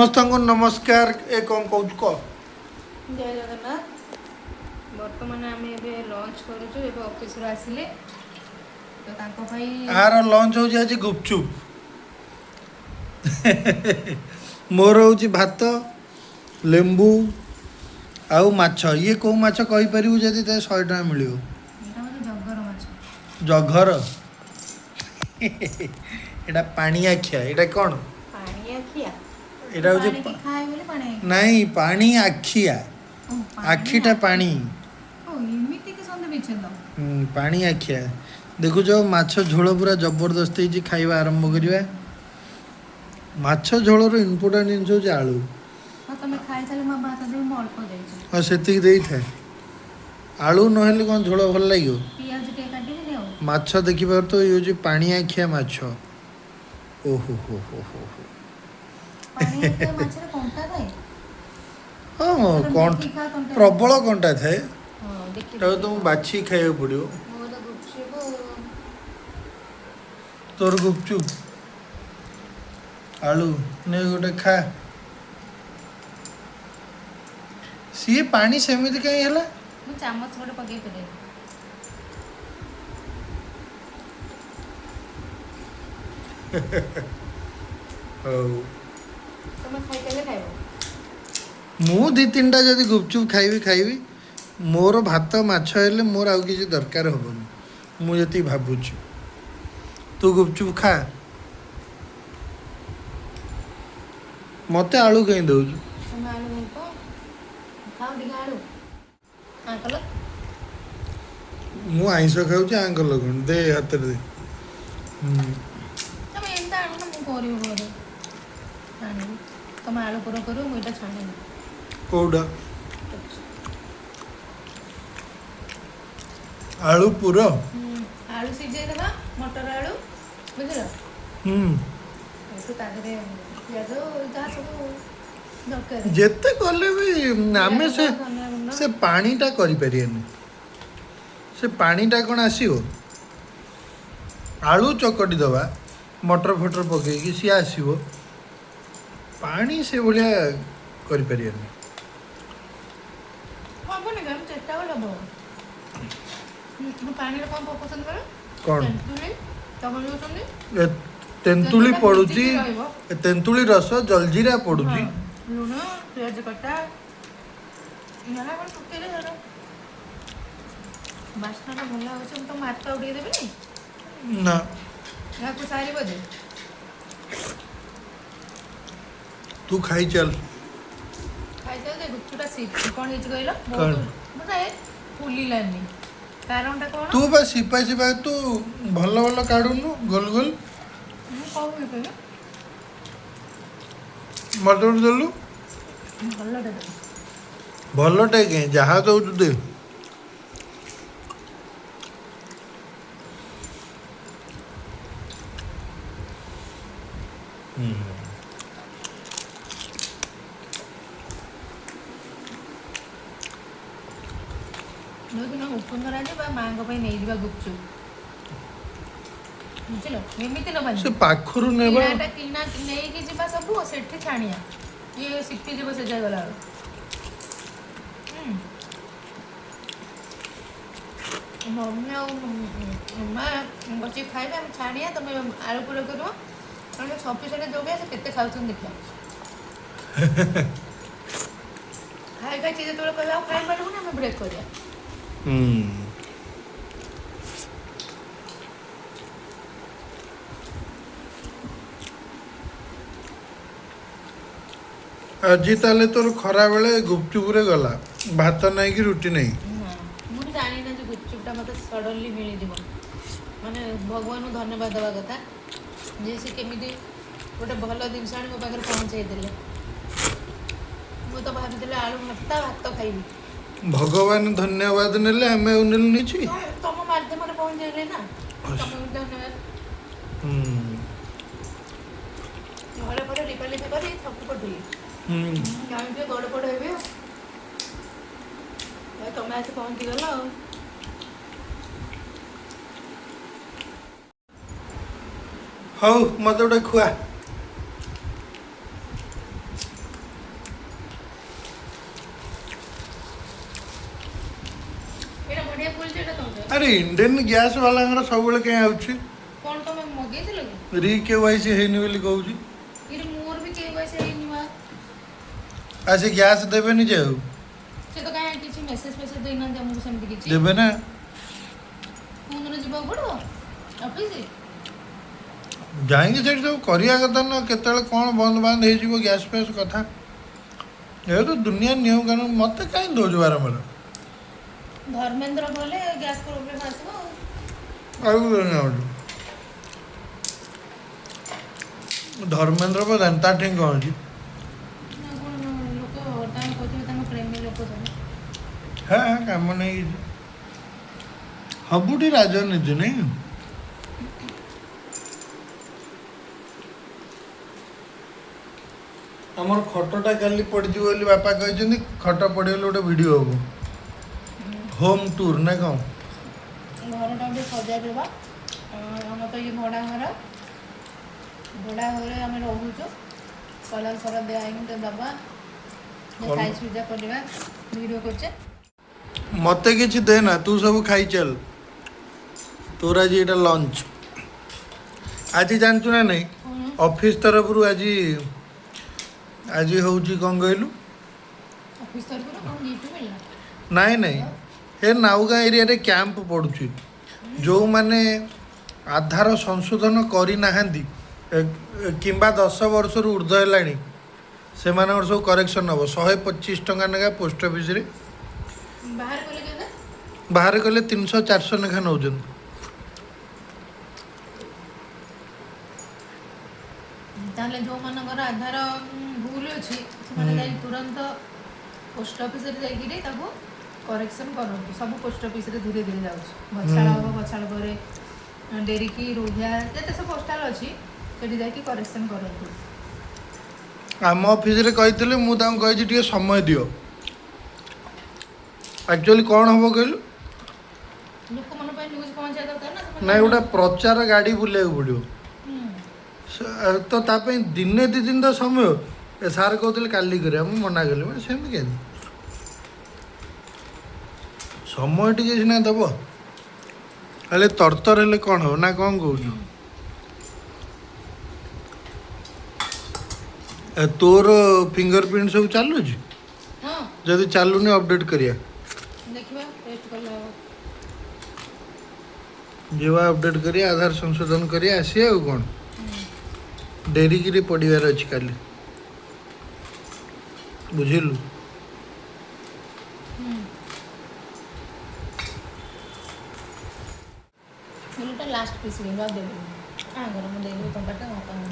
ସମସ୍ତଙ୍କୁ ନମସ୍କାର। ଏ କ'ଣ କହୁଛୁ କହ। ଜୟ ଜଗନ୍ନାଥ। ବର୍ତ୍ତମାନ ଆମେ ଏବେ ଲଞ୍ଚ କରୁଛୁ। ଏବେ ଅଫିସରୁ ଆସିଲେ ତ ତାଙ୍କ ପାଇଁ। ଆର ଲଞ୍ଚ ହେଉଛି ଆଜି ଗୁପଚୁପ, ମୋର ହେଉଛି ଭାତ, ଲେମ୍ବୁ ଆଉ ମାଛ। ଇଏ କେଉଁ ମାଛ କହିପାରିବୁ ଯଦି ତ 100 ଟଙ୍କା ମିଳିବ। ଏଇଟା ହେଉଛି ଜଗର ମାଛ। ଜଘର। ଏଇଟା ପାଣିଆଖିଆ। ଏଇଟା କ'ଣ? ପାଣିଆଖିଆ। ଏଇଟା ହେଉଛି ପାଣିକି ଖାଏ ବୋଲି ପାଣି। ନାଇଁ, ପାଣି ଆଖିଆ। ଓ, ପାଣି। ଆଖିଟା ପାଣି। ଓ, ଏମିତି କି ସନ୍ଧି ବିଚ୍ଛେଦ। ପାଣି ଆଖିଆ। ଦେଖୁଛ, ମାଛ ଝୋଳ ପୁରା ଜବରଦସ୍ତ ହେଇଛି। ଖାଇବା ଆରମ୍ଭ କରିବା। ମାଛ ଝୋଳର ଇମ୍ପୋର୍ଟାଣ୍ଟ ଜିନିଷ ହେଉଛି ଆଳୁ। ହଁ, ତମେ ଖାଇସାରିଲେ ମୁଁ ଭାତ ଦେବି। ମୁଁ ଅଳ୍ପ ଦେଇଛି। ହଁ, ସେତିକି ଦେଇଥାଏ। ଆଳୁ ନହେଲେ କ'ଣ ଝୋଳ ଭଲ ଲାଗିବ? ପିଆଜ ଟିକେ କାଟିବିନି ଆଉ? ମାଛ ଦେଖିପାରୁଥିବ, ଇଏ ହେଉଛି ପାଣିଆଖିଆ ମାଛ। ଓହୋ ହୋ ହୋ ହୋ ହୋ। ପାଣିଆଖିଆ ମାଛରେ କଣ୍ଟା ଥାଏ? ହଁ। ତମେ କଣ୍ଟା। ଦେଖିକି ଖାଅ କଣ୍ଟା। ପ୍ରବଳ କଣ୍ଟା ଥାଏ। ହଁ, ଦେଖି। ତାକୁ ତୁମକୁ ବାଛିକି ଖାଇବାକୁ ପଡ଼ିବ। ମୋର ଗୁପଚୁପ। ତୋର ଗୁପଚୁପ, ଆଳୁ ନେ ଗୋଟେ ଖା। ସିଏ ପାଣି ସେମିତି କାହିଁ ହେଲା? ମୁଁ ଚାମଚ ଗୋଟେ ପକେଇ ପାରିବି। ହଉ। ତମେ ଖାଇସାରିଲେ ଖାଇବ। ମୁଁ ଦୁଇ ତିନିଟା ଯଦି ଗୁପଚୁପ ଖାଇବି ଖାଇବି। ମୋର ଭାତ ମାଛ ହେଲେ ମୋର ଆଉ କିଛି ଦରକାର ହେବନି, ମୁଁ ଯେତିକି ଭାବୁଛି। ତୁ ଗୁପଚୁପ ଖା। ମୋତେ ଆଳୁ କାହିଁ ଦେଉଛୁ? ତମେ ଆଳୁ ଭଲ ପାଅ, ଖାଅ ଟିକେ ଆଳୁ। ହଁ, କଲ। ମୁଁ ଆଇଁଷ ଖାଉଛି, ଆଙ୍କଲ କ'ଣ? ଦେ, ହାତରେ ଦେ। ତମେ ଏମିତି ଆଣୁନ, ମୁଁ କରିବି ଘରେ ଆଣିବି। ତମେ ଆଳୁ ପୁର କରିବ, ମୁଁ ଏଇଟା ଛାଣିବି। କୋଉଟା? ଆଳୁ ପୁର? ଆଳୁ ସିଝେଇ ଦେବା, ମଟର ଆଳୁ, ବୁଝିଲ? ହୁଁ। ଏଠୁ ତା ଦେହରେ ପିଆଜ ଯାହା ସବୁ ଦରକାର। ଯେତେ କଲେ ବି ଆମେ ସେ ପିଆଜ, ଧନିଆ ଗୁଣ୍ଡ। ସେ ପାଣିଟା କରିପାରିବାନି। ସେ ପାଣିଟା କ'ଣ ଆସିବ? ଆଳୁ ଚକଟି ଦେବା, ମଟର ଫଟର ପକେଇକି ସିଏ ଆସିବ। ପାଣି ସେଭଳିଆ କରିପାରିବାନି। ହବନି କି? ଆମେ ଚେଷ୍ଟା କଲେ ହବ। ମୁଁ ପାଣିରେ କ'ଣ ପକଉଛନ୍ତି କହିଲ? କ'ଣ? ତେନ୍ତୁଳି ତମେ ଦେଉଛନ୍ତି। ଏ ତେନ୍ତୁଳି ତେନ୍ତୁଳିଟା ପଡ଼ୁଛି। ଭିଜିକି ରହିବ। ଏ ତେନ୍ତୁଳି ରସ, ଜଲଜିରା ପଡ଼ୁଛି। ହଁ, ଲୁଣ, ପିଆଜ କଟା, ଯାହା କ'ଣ ପକେଇଲେ ସେଟା ବାସ୍ନାଟା ଭଲ ହେଉଛି। ମୁଁ ତମ ଭାତ ଆଉ ଟିକେ ଦେବିନି? ନା। ଏହାକୁ ସାରିବ ଯେ। ତୁ ଖାଇ ଚାଲ। ଖାଇଚାଲ ଯେ ଗୁପଚୁପଟା କ'ଣ ହେଇଛି କହିଲ? କ'ଣ? ବହୁତ ମାନେ ଫୁଲିଲାନି। କାରଣଟା କ'ଣ? ତୁ ବା ସିପା ସିପା, ତୁ ଭଲ ଭଲ କାଢ଼ୁନୁ ଗୋଲ ଗୋଲ। ମୁଁ କହୁନି କହିଲ। ମଟର ଦେଲୁ। ଭଲଟା ଦେବି। ଭଲଟା କାଇଁ, ଯାହା ଦେଉଛୁ ଦେ। ହୁଁ। ଯେଉଁଦିନ ଉପନ୍ଦରା ଯିବା, ମାଆଙ୍କ ପାଇଁ ନେଇଯିବା ଗୁପଚୁପ, ବୁଝିଲ? ଏମିତି ନେବାନି। ସେ ପାଖରୁ ନେବା। କିଣାଟା କିଣା ନେଇକି ଯିବା, ସବୁ ସେଠି ଛାଣିଆ। ଇଏ ସିପି ଯିବ ସେ ଯାଏ ଗଲାବେଳକୁ। ମମି ଆଉ ମା ବସିକି ଖାଇବେ, ଆମେ ଛାଣିଆ, ତମେ ଆଳୁ ପୁର କରିବ। କାରଣ ସଫିସିଏଣ୍ଟ ଯୋଉ ସେ କେତେ ଖାଉଛନ୍ତି ଦେଖିବା। ଖାଇ ଖାଇ ସିଏ ଯେତେବେଳେ କହିବେ ଆଉ ଖାଇପାରିବୁନି, ଆମେ ବ୍ରେକ୍ କରିବା। ଆଜି ତାହେଲେ ତୋର ଖରାବେଳେ ଗୁପଚୁପରେ ଗଲା, ଭାତ ନାହିଁ କି ରୁଟି ନାହିଁ। ନା, ମୁଁ ବି ଜାଣିନି ଯେ ଗୁପଚୁପଟା ମୋତେ ସଡନଲି ମିଳିଯିବ। ମାନେ ଭଗବାନଙ୍କୁ ଧନ୍ୟବାଦ ଦେବା କଥା ଯେ ସେ କେମିତି ଗୋଟେ ଭଲ ଜିନିଷ ଆଣି ମୋ ପାଖରେ ପହଞ୍ଚେଇ ଦେଲେ। ମୁଁ ତ ଭାବିଥିଲି ଆଳୁ ଭର୍ତ୍ତା ଭାତ ଖାଇବି। ଭଗବାନ ଧନ୍ୟବାଦ ନେଲେ, ଆମେ ଆଉ ନେଲୁନି କିଛି। ତମ ମାଧ୍ୟମରେ ପହଞ୍ଚେଇଲେ ନା, ତମକୁ ଧନ୍ୟବାଦ। ଘରେ ପରେ ଲିପାଲିପି କରି ଥକି ପଡ଼ିଲି। ଜାଣିଥିବେ, ଗଡ଼ ପଡ଼ ହେବି ଆଉ। ଆଉ ତମେ ଆସି ପହଞ୍ଚିଗଲ ଆଉ। ହଉ, ମତେ ଗୋଟେ ଖୁଆ। ମିଳୁଛି ଏଇଟା ତମ ଚଏସ୍। ଆରେ, ଇଣ୍ଡେନ୍ ଗ୍ୟାସ୍ ବାଲାଙ୍କର ସବୁବେଳେ କାହିଁ ଆସୁଛି? କ'ଣ ତମେ ମଗେଇଥିଲ କି? ରି କେୱାଇସି ହେଇନି ବୋଲି କହୁଛି। ଇରେ, ମୋର ବି କେୱାଇସି ହେଇନି ବା। ଆଉ ସେ ଗ୍ୟାସ୍ ଦେବେନି ଯେ ଆଉ? ସେ ତ କାହିଁ କିଛି ମେସେଜ ଫେସେଜ ଦେଇନାହାନ୍ତି ଆମକୁ ସେମିତି କିଛି। ଦେବେ ନା। କୋଉଦିନ ଯିବାକୁ ପଡ଼ିବ ଅଫିସ? ଯାଇକି ସେଠି ସବୁ କରିବା କଥା ନା। କେତେବେଳେ କ'ଣ ବନ୍ଦ ବାନ୍ଦ ହେଇଯିବ ଗ୍ୟାସ୍ ଫ୍ୟାସ୍ କଥା। ଏ ତ ଦୁନିଆ ନିୟମ କାନୁନ। ମୋତେ କାହିଁ ଦେଉଛୁ ବାରମ୍ବାର? ଧର୍ମେନ୍ଦ୍ର ଗଲେ ଗ୍ୟାସ୍ ପ୍ରୋବ୍ଲେମ୍ ଆସିବ ଆଉ। ଆଉ କଣ? ଧର୍ମେନ୍ଦ୍ର ପ୍ରଧାନ ତା ଠେଇଁ କ'ଣ ଅଛି? ନା କ'ଣ ଲୋକ ତାଙ୍କ କହୁଥିବେ, ତାଙ୍କ ପ୍ରେମୀ ଲୋକ ସବୁ। ହଁ, କାମ ନାହିଁ କିଛି। ସବୁଠି ରାଜନୀତି ନାଇଁ? ଆମର ଖଟଟା କାଲି ପଡ଼ିଯିବ ବୋଲି ବାପା କହିଛନ୍ତି। ଖଟ ପଡ଼ିଗଲେ ଗୋଟେ ଭିଡ଼ିଓ ହବ, ହୋମ୍ ଟୁର୍ ନା କ'ଣ? ଘରଟା ବି ସଜାଇ ଦେବା। ଆମର ତ ଇଏ ଭଡ଼ା ଘର, ଭଡ଼ା ଘରେ ଆମେ ରହୁଛୁ। କଲର୍ ଫଲର୍ ଦିଆ ହେଇନି ତ ଦେବା, ସାଇଜ୍ ସୁଜା କରିବା, ଭିଡ଼ିଓ କରୁଛେ। ମତେ କିଛି ଦେ ନା, ତୁ ସବୁ ଖାଇ ଚାଲ। ତୋର ଆଜି ଏଇଟା ଲଞ୍ଚ। ଆଜି ଜାଣିଛୁ ନା ନାଇଁ? କ'ଣ? ଅଫିସ ତରଫରୁ ଆଜି ଆଜି ହେଉଛି କ'ଣ କହିଲୁ? ଅଫିସ ତରଫରୁ କ'ଣ ଗିଫ୍ଟ ମିଳିଲା? ନାଇଁ ନାଇଁ, ଏ ନାଉଗାଁ ଏରିଆରେ କ୍ୟାମ୍ପ ପଡ଼ୁଛି। ଯେଉଁମାନେ ଆଧାର ସଂଶୋଧନ କରିନାହାନ୍ତି କିମ୍ବା 10 ବର୍ଷରୁ ଉର୍ଦ୍ଧ୍ୱ ହେଲାଣି, ସେମାନଙ୍କର ସବୁ କରେକ୍ସନ୍ ହେବ 125 ଟଙ୍କା ଲେଖା ପୋଷ୍ଟ ଅଫିସରେ। ବାହାରେ କଲେ କେତେ? ବାହାରେ କଲେ 300 400 ଲେଖା ନେଉଛନ୍ତି। ତାହେଲେ ଯେଉଁମାନଙ୍କର ଆଧାର ଭୁଲ ଅଛି, ସେମାନେ ଯାଇ ତୁରନ୍ତ ପୋଷ୍ଟ ଅଫିସରେ ଯାଇକିରି ତାକୁ କରେକ୍ସନ୍ କରନ୍ତୁ। ସବୁ ପୋଷ୍ଟ ଅଫିସରେ ଧୀରେ ଧୀରେ ଯାଉଛି। ବଛାଳ ହେବ, ବଛାଳ ପରେ ଡେରିକି, ରୋହିଆ, ଯେତେ ସବୁ ପୋଷ୍ଟାଲ ଅଛି, ସେଠି ଯାଇକି କରେକ୍ସନ୍ କରନ୍ତୁ। ଆମ ଅଫିସରେ କହିଥିଲେ, ମୁଁ ତାଙ୍କୁ କହିଛି ଟିକେ ସମୟ ଦିଅ। ଆକ୍ଚୁଆଲି କ'ଣ ହେବ କହିଲୁ? ଲୋକମାନଙ୍କ ପାଇଁ ନ୍ୟୁଜ୍ ପହଞ୍ଚିବା ଦରକାର ନା ସେମାନେ। ନାଇଁ, ଗୋଟେ ପ୍ରଚାର ଗାଡ଼ି ବୁଲିବାକୁ ପଡ଼ିବ। ତ ତା ପାଇଁ ଦିନେ 2 ଦିନ ତ ସମୟ। ଏ ସାର୍ କହୁଥିଲେ କାଲି କରିବା, ମୁଁ ମନା କଲି। ମାନେ ସେମିତି କେମିତି? ସମୟ ଟିକେ ସିନା ଦେବ। ହେଲେ ତରତର ହେଲେ କ'ଣ ହେବ ନା କ'ଣ କହୁଛୁ? ଏ ତୋର ଫିଙ୍ଗର ପ୍ରିଣ୍ଟ ସବୁ ଚାଲୁଛି? ହଁ। ଯଦି ଚାଲୁନି, ଅପଡେଟ୍ କରିବା। ଦେଖିବା, ଟେଷ୍ଟ କଲେ ହେବ। ଯିବା, ଅପଡେଟ୍ କରିବା, ଆଧାର ସଂଶୋଧନ କରିବା, ଆସିବା ଆଉ କ'ଣ। ଡେରିକିରି ପଡ଼ିବାର ଅଛି କାଲି, ବୁଝିଲୁ? ହୁଁ। ଏଇଟା ଲାଷ୍ଟ ପିସ୍ କିନ୍ତୁ, ଆଉ ଦେବିନି। ହଁ, ଘର ମୁଁ ଦେଇଦେବି ଟଙ୍କାଟା ବାପାଙ୍କୁ।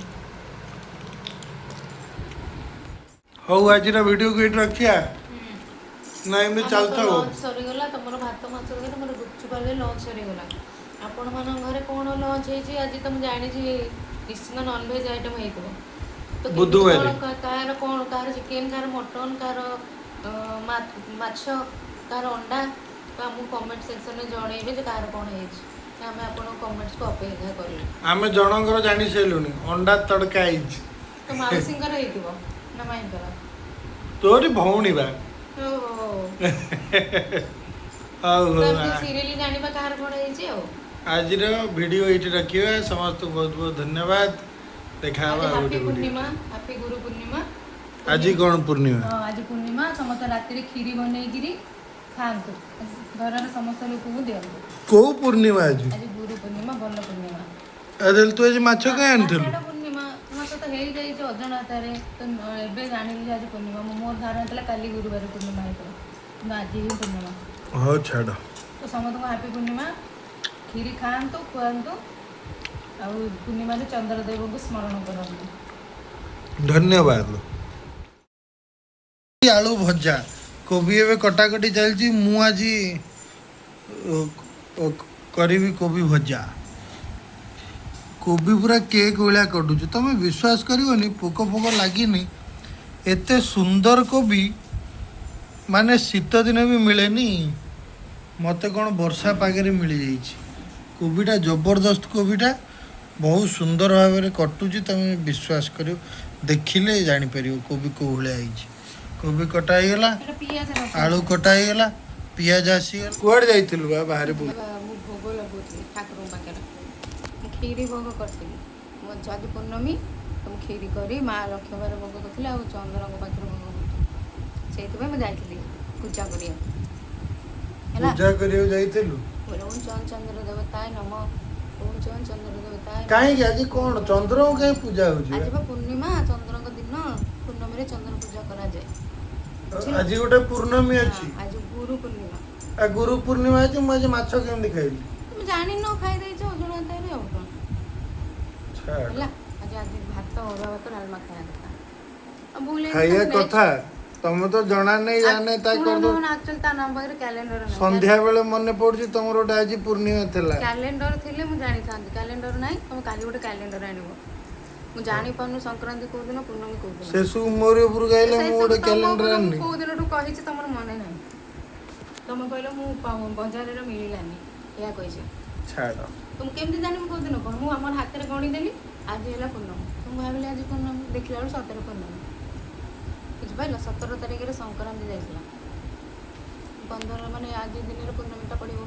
ହଉ, ଆଜିର ଭିଡ଼ିଓକୁ ଏଇଠି ରଖିବା ନା ଏମିତି ଚାଲିଥାଉ? ଲଞ୍ଚ ସରିଗଲା। ତମର ଭାତ ମାଛ ତରକାରୀ, ମୋର ଗୁପଚୁପ ଆଳୁ। ଲଞ୍ଚ ସରିଗଲା। ଆପଣମାନଙ୍କ ଘରେ କ'ଣ ଲଞ୍ଚ ହେଇଛି ଆଜି? ତ ମୁଁ ଜାଣିଛି ନିଶ୍ଚିନ୍ତ ନନଭେଜ୍ ଆଇଟମ୍ ହେଇଥିବ। ତ କେମିତି? ବୁଧବାର। କ'ଣ କାହାର କ'ଣ, କାହାର ଚିକେନ୍, କାହାର ମଟନ୍, କାହାର ମାଛ, କାହାର ଅଣ୍ଡା, ତ ଆମକୁ କମେଣ୍ଟ ସେକ୍ସନରେ ଜଣେଇବେ ଯେ କାହାର କ'ଣ ହେଇଛି। ତ ଆମେ ଆପଣଙ୍କ କମେଣ୍ଟସକୁ ଅପେକ୍ଷା କରିବୁ। ଆମେ ଜଣଙ୍କର ଜାଣି ସାରିଲୁଣି, ଅଣ୍ଡା ତଡ଼କା ହେଇଛି। ତ ମାଉସୀଙ୍କର ହେଇଥିବ ନା ମାଇଙ୍କର? ତୋରି ଭଉଣୀ ବା। ଓହୋ। ହଉ। ତ ହଉ। ଏମିତି ସିରିଏଲି ଜାଣିବା କାହାର କ'ଣ ହେଇଛି ଆଉ। ଆଜିର ଭିଡ଼ିଓ ଏଇଠି ରଖିବା। ସମସ୍ତଙ୍କୁ ବହୁତ ବହୁତ ଧନ୍ୟବାଦ। ଦେଖା ହବା ଆଜି ଆଉ ହାପି ଗୋଟେ ଭିଡ଼ିଓ। ପୂର୍ଣ୍ଣିମା, ହାପି ଗୁରୁ ପୂର୍ଣ୍ଣିମା। ଆଜି କ'ଣ ପୂର୍ଣ୍ଣିମା? ହଁ, ଆଜି ପୂର୍ଣ୍ଣିମା। ସମସ୍ତେ ରାତିରେ କ୍ଷୀରି ବନେଇକିରି ଖାଆନ୍ତୁ, ଘରର ସମସ୍ତ ଲୋକଙ୍କୁ ଦିଅନ୍ତୁ। କୋଉ ପୂର୍ଣ୍ଣିମା ଆଜି? ଆଜି ଗୁରୁ ପୂର୍ଣ୍ଣିମା, ଭଲ ପୂର୍ଣ୍ଣିମା। ଆଉ ତାହେଲେ ତୁ ଆଜି ମାଛ କାଇଁ ଆଣିଥିଲୁ? ଆଷାଢ଼ ପୂର୍ଣ୍ଣିମା ମାସ ତ ହେଇଯାଇଛି ଅଜାଣତାରେ। ତ ଏବେ ଜାଣିଲି ଯେ ଆଜି ପୂର୍ଣ୍ଣିମା। ମୋର ଧାରଣା ଥିଲା କାଲି ଗୁରୁବାର ପୂର୍ଣ୍ଣିମା ହେଇଥିବ, କିନ୍ତୁ ଆଜି ହିଁ ପୂର୍ଣ୍ଣିମା। ହଉ, ଛାଡ଼। ତ ସମସ୍ତଙ୍କୁ ହାପି ପୂର୍ଣ୍ଣିମା। କ୍ଷୀରି ଖାଆନ୍ତୁ, ଖୁଆନ୍ତୁ, ଆଉ ପୂର୍ଣ୍ଣିମାରେ ଚନ୍ଦ୍ରଦେବଙ୍କୁ ସ୍ମରଣ କରନ୍ତୁ। ଧନ୍ୟବାଦ। ଆଳୁ ଭଜା, କୋବି ଏବେ କଟାକଟି ଚାଲିଛି। ମୁଁ ଆଜି ଅ, ଅ, କରିବି କୋବି ଭଜା। କୋବି ପୁରା କେକ୍ ଭଳିଆ କଟୁଛି। ତମେ ବିଶ୍ୱାସ କରିବନି, ପୋକ ଫୋକ ଲାଗିନି। ଏତେ ସୁନ୍ଦର କୋବି ମାନେ ଶୀତ ଦିନ ବି ମିଳେନି। ମୋତେ କ'ଣ ବର୍ଷା ପାଗରେ ମିଳିଯାଇଛି କୋବିଟା। ଜବରଦସ୍ତ କୋବିଟା ବହୁତ ସୁନ୍ଦର ଭାବରେ କଟୁଛି। ତମେ ବିଶ୍ୱାସ କରିବ, ଦେଖିଲେ ଜାଣିପାରିବ କୋବି କେଉଁ ଭଳିଆ ହେଇଛି। କୋବି କଟା ହେଇଗଲା। ଏଇଟା ପିଆଜ ରସ। ଆଳୁ କଟା ହେଇଗଲା, ପିଆଜ ଆସିଗଲା। କୁଆଡ଼େ ଯାଇଥିଲୁ ବା ବାହାରେ ବୁଲି? ମୁଁ ଭୋଗ ଲଗାଉଥିଲି ଠାକୁରଙ୍କ ପାଖରେ। ମୁଁ କ୍ଷୀରି ଭୋଗ କରିଥିଲି। ମୋ ଯଦି ପୂର୍ଣ୍ଣମୀ ତ ମୁଁ କ୍ଷୀରି କରି ମା ଲକ୍ଷ୍ମୀ ପାଖରେ ଭୋଗ କରିଥିଲି ଆଉ ଚନ୍ଦ୍ରଙ୍କ ପାଖରେ ଭୋଗ କରିଥିଲି। ସେଇଥିପାଇଁ ମୁଁ ଯାଇଥିଲି ପୂଜା କରିବାକୁ। ହେଲା। ପୂଜା କରିବାକୁ ଯାଇଥିଲୁ? ଓଁ ଚନ୍ଦ୍ର ଦେବତାୟ ନମ, ଓଁ ଚନ୍ଦ୍ର ଦେବତାୟ ନମଃ। କାହିଁକି ଆଜି କଣ ଚନ୍ଦ୍ରଙ୍କୁ କାହିଁ ପୂଜା ହଉଛି? ଆଜି ବା ପୂର୍ଣ୍ଣିମା, ଚନ୍ଦ୍ରଙ୍କ ଦିନ। ପୂର୍ଣ୍ଣମୀରେ ଚନ୍ଦ୍ର ପୂଜା କରାଯାଏ, ବୁଝିଲ? ଆଜି ଗୋଟେ ପୂର୍ଣ୍ଣମୀ ଅଛି? ହଁ, ଆଜି ଗୁରୁ ପୂର୍ଣ୍ଣିମା। ଆଉ ଗୁରୁ ପୂର୍ଣ୍ଣିମା ଅଛି, ମୁଁ ଆଜି ମାଛ କେମିତି ଖାଇଲି? ତମେ ଜାଣିନ, ଖାଇ ଦେଇଛ ଅଜଣାତରେ, ଆଉ କଣ? ଛାଡ଼। ହେଲା, ଆଜି ଆଜି ଭାତ, ଅରୁଆ ଭାତ ଡାଲମା ଖାଇବା କଥା। ଆଉ ଭୁଲ ହେଇଛି। ଖାଇବା ତାକୁ କଥା, ତମେ ତ ଜଣା ନେଇ ଜାଣେ ତା କରିଦଉ। ଆକ୍ଚୁଆଲି ତା ନାମ ପାଖରେ କ୍ୟାଲେଣ୍ଡର ନାହିଁ। ସନ୍ଧ୍ୟା ବେଳେ ମନେ ପଡୁଛି ତମର ଗୋଟେ ଆଜି ପୂର୍ଣ୍ଣିମା ଥିଲା। କ୍ୟାଲେଣ୍ଡର ଥିଲେ ମୁଁ ଜାଣିଥାନ୍ତି। କ୍ୟାଲେଣ୍ଡର ନାହିଁ। ତମେ କାଲି ଗୋଟେ କ୍ୟାଲେଣ୍ଡର ଆଣିବ। ମୁଁ ଜାଣିପାରୁନି ସଂକ୍ରାନ୍ତି କୋଉ ଦିନ, ପୂର୍ଣ୍ଣମୀ କୋଉ ଦିନ। ସେ ସବୁ ମୋରି ଉପରକୁ ଆଇଲେ। ସେଇ ମୁଁ ସବୁ ଗୋଟେ ତମ କ୍ୟାଲେଣ୍ଡର ଉପରକୁ ମୁଁ ଆଣିନି। କୋଉ ଦିନଠୁ କହିଛି, ତମର ମନେ ନାହିଁ। ତମେ କହିଲ ମୁଁ ବଜାରରେ ମିଳିଲାନି, ଏହା କହିଛି। ଛାଡ଼। ତ ମୁଁ କେମିତି ଜାଣିବି କୋଉ ଦିନ କଣ? ମୁଁ ଆମର ହାତରେ ଗଣିଦେଲି, ଆଜି ହେଲା ପୂର୍ଣ୍ଣମୀ। ତ ମୁଁ ଭାବିଲି ଆଜି ପୂର୍ଣ୍ଣମୀ, ଦେଖିଲା ବେଳକୁ ସତରେ ପୂର୍ଣ୍ଣମୀ, ବୁଝିପାରିଲ? 17 ତାରିଖରେ ସଂକ୍ରାନ୍ତି ଯାଇଥିଲା। 15 ମାନେ ଆଜି ଦିନରେ ପୂର୍ଣ୍ଣମୀଟା ପଡ଼ିବ।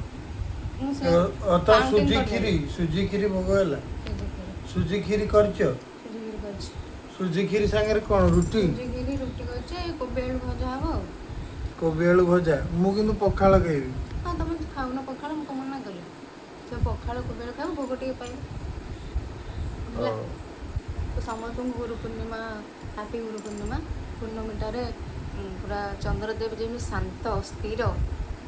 ମୁଁ ସେ ତ counting ସୁଜି କରିଦେଲି। କ୍ଷୀରି, ସୁଜି କ୍ଷୀରି ଭୋଗ ହେଲା? ସୁଜି କ୍ଷୀରି। ସୁଜି କ୍ଷୀରି କରିଛ? ସୁଜି କ୍ଷୀରି କରିଛି। ସୁଜି କ୍ଷୀରି ସାଙ୍ଗରେ କଣ, ରୁଟି? ସୁଜି କ୍ଷୀରି, ରୁଟି କରିଛି, କୋବି ଆଳୁ ଭଜା ହବ ଆଉ। କୋବି ଆଳୁ ଭଜା। ମୁଁ କିନ୍ତୁ ପଖାଳ ଖାଇବି। ହଁ, ତମେ ଖାଉନ ପଖାଳ, ମୁଁ କଣ ମନା କଲି? ସେ ପଖାଳ କୋବି ଆଳୁ ଖାଇବ, ଭୋଗ ଟିକେ ପାଇବ। ହେଲା? ହଉ। ତ ସମସ୍ତଙ୍କୁ ଗୁରୁ ପୂର୍ଣ୍ଣିମା, ହାପି ଗୁରୁ ପୂର୍ଣ୍ଣିମା। ପୂର୍ଣ୍ଣମୀଟାରେ ପୁରା ଚନ୍ଦ୍ରଦେବ ଯେମିତି ଶାନ୍ତ ସ୍ଥିର,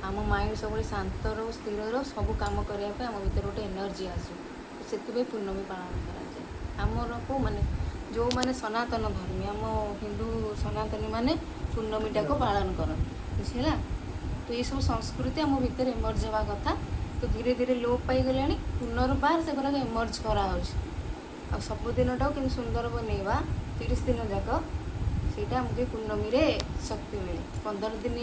ଆମ ମାଇଣ୍ଡ ସବୁବେଳେ ଶାନ୍ତ ରହୁ, ସ୍ଥିର ରହୁ, ସବୁ କାମ କରିବା ପାଇଁ ଆମ ଭିତରେ ଗୋଟେ ଏନର୍ଜି ଆସୁ, ତ ସେଥିପାଇଁ ପୂର୍ଣ୍ଣମୀ ପାଳନ କରାଯାଏ। ଆମର କେଉଁମାନେ, ଯେଉଁମାନେ ସନାତନ ଧର୍ମୀ, ଆମ ହିନ୍ଦୁ ସନାତନୀ ମାନେ ପୂର୍ଣ୍ଣମୀଟାକୁ ପାଳନ କରନ୍ତି, ବୁଝିଲା? ତ ଏସବୁ ସଂସ୍କୃତି ଆମ ଭିତରେ ଏମର୍ଜ ହେବା କଥା। ତ ଧୀରେ ଧୀରେ ଲୋପ ପାଇଗଲାଣି, ପୁନର୍ବାର ସେଗୁଡ଼ାକ ଏମର୍ଜ କରାହେଉଛି। ଆଉ ସବୁ ଦିନଟାକୁ କେମିତି ସୁନ୍ଦର ବନେଇବା 30 ଦିନ ଯାକ, ସେଇଟା ଆମକୁ ଏଇ ପୂର୍ଣ୍ଣମୀରେ ଶକ୍ତି ମିଳେ। 15 ଦିନ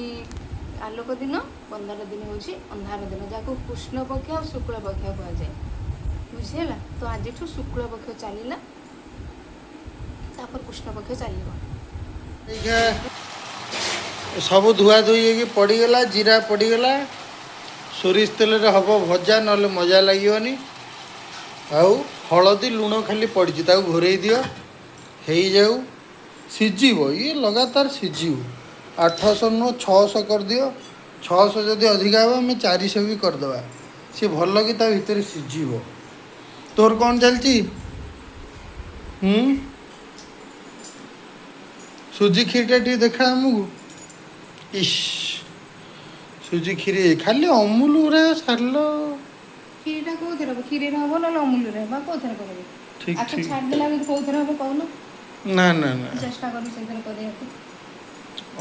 ଆଲୋକ ଦିନ, 15 ଦିନ ହେଉଛି ଅନ୍ଧାର ଦିନ, ଯାହାକୁ କୃଷ୍ଣ ପକ୍ଷ ଆଉ ଶୁକ୍ଳ ପକ୍ଷ କୁହାଯାଏ, ବୁଝିହେଲା? ତ ଆଜିଠୁ ଶୁକ୍ଳ ପକ୍ଷ ଚାଲିଲା, ତାପରେ କୃଷ୍ଣ ପକ୍ଷ ଚାଲିବ। ଏଇକା ସବୁ ଧୁଆ ଧୁଇ ହେଇକି ପଡ଼ିଗଲା, ଜିରା ପଡ଼ିଗଲା। ସୋରିଷ ତେଲରେ ହବ ଭଜା, ନହେଲେ ମଜା ଲାଗିବନି। ଆଉ ହଳଦୀ ଲୁଣ ଖାଲି ପଡ଼ିଛି, ତାକୁ ଘୋରେଇ ଦିଅ, ହେଇଯାଉ, ସିଝିବ। ଇଏ ଲଗାତାର ସିଝିବ। 800 ନୁହଁ, 600 କରିଦିଅ। 600 ଯଦି ଅଧିକା ହେବ, ଆମେ 400 ବି କରିଦେବା। ସିଏ ଭଲ କି ତା ଭିତରେ ସିଝିବ। ତୋର କ'ଣ ଚାଲିଛି? ହୁଁ, ସୁଜି କ୍ଷୀରିଟା ଟିକେ ଦେଖା ଆମକୁ। ଇସ୍, ସୁଜି କ୍ଷୀରି ଖାଲି ଅମୁଲ ଗୁରା ସାରିଲ। କ୍ଷୀରିଟା କୋଉଥିରେ ହବ? କ୍ଷୀରିରେ ହବ, ନହେଲେ ଅମୁଲରେ ହବ, ଆଉ କୋଉଥିରେ କରିବି? ଠିକ। ଆକୁ ଠିକ। ଛାଡ଼ିଦେଲା ବି କୋଉଥିରେ ହବ କହୁନ? ନା ନା ନା। ଚେଷ୍ଟା କରିବି ସେଇଥିରେ କରିବାକୁ।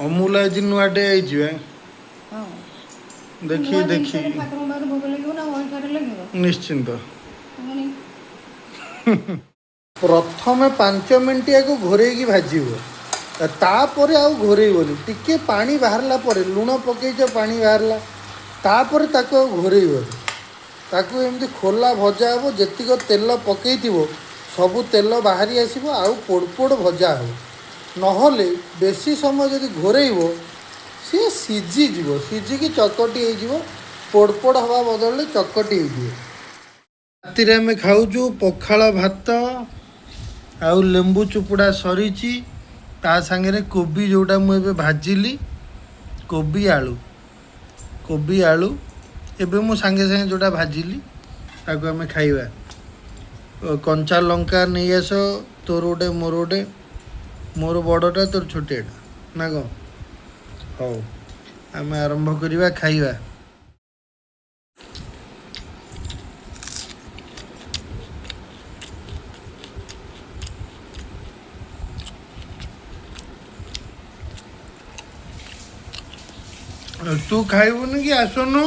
ଅମୁଲ ଆଜି ନୂଆଟେ ହେଇଛି ବା। ହଁ। ଦେଖି। ନୂଆ ଦେଖି। ଜିନିଷରେ ଠାକୁରଙ୍କ ପାଖରେ ଭୋଗ ଲାଗିବ ନା ଅଇଁଠାରେ ଲାଗିବ? ନିଶ୍ଚିନ୍ତ। ପୁଣି ପ୍ରଥମେ 5 ମିନିଟ୍ ଆକୁ ଘୋରେଇକି ଭାଜିବ, ତାପରେ ଆଉ ଘୋରେଇବନି। ଟିକେ ପାଣି ବାହାରିଲା ପରେ, ଲୁଣ ପକେଇଛ, ପାଣି ବାହାରିଲା, ତାପରେ ତାକୁ ଆଉ ଘୋରେଇବନି। ତାକୁ ଏମିତି ଖୋଲା ଭଜା ହେବ। ଯେତିକ ତେଲ ପକେଇଥିବ ସବୁ ତେଲ ବାହାରି ଆସିବ ଆଉ ପୋଡ଼ ପୋଡ଼ ଭଜା ହେବ। ନହେଲେ ବେଶୀ ସମୟ ଯଦି ଘୋରେଇବ, ସିଏ ସିଝିଯିବ, ସିଝିକି ଚକଟି ହେଇଯିବ। ପୋଡ଼ ପୋଡ଼ ହେବା ବଦଳରେ ଚକଟି ହେଇଯିବ। ରାତିରେ ଆମେ ଖାଉଛୁ ପଖାଳ ଭାତ ଆଉ ଲେମ୍ବୁ ଚୁପୁଡ଼ା ସରିଛି, ତା ସାଙ୍ଗରେ କୋବି ଯେଉଁଟା ମୁଁ ଏବେ ଭାଜିଲି, କୋବି ଆଳୁ। କୋବି ଆଳୁ ଏବେ ମୁଁ ସାଙ୍ଗେ ସାଙ୍ଗେ ଯେଉଁଟା ଭାଜିଲି, ତାକୁ ଆମେ ଖାଇବା। କଞ୍ଚା ଲଙ୍କା ନେଇ ଆସ, ତୋର ଗୋଟେ, ମୋର ଗୋଟେ। ମୋର ବଡ଼ଟା, ତୋର ଛୋଟିଆଟା, ନା କ'ଣ? ହଉ, ଆମେ ଆରମ୍ଭ କରିବା ଖାଇବା। ଆଉ ତୁ ଖାଇବୁନି କି? ଆସୁନୁ।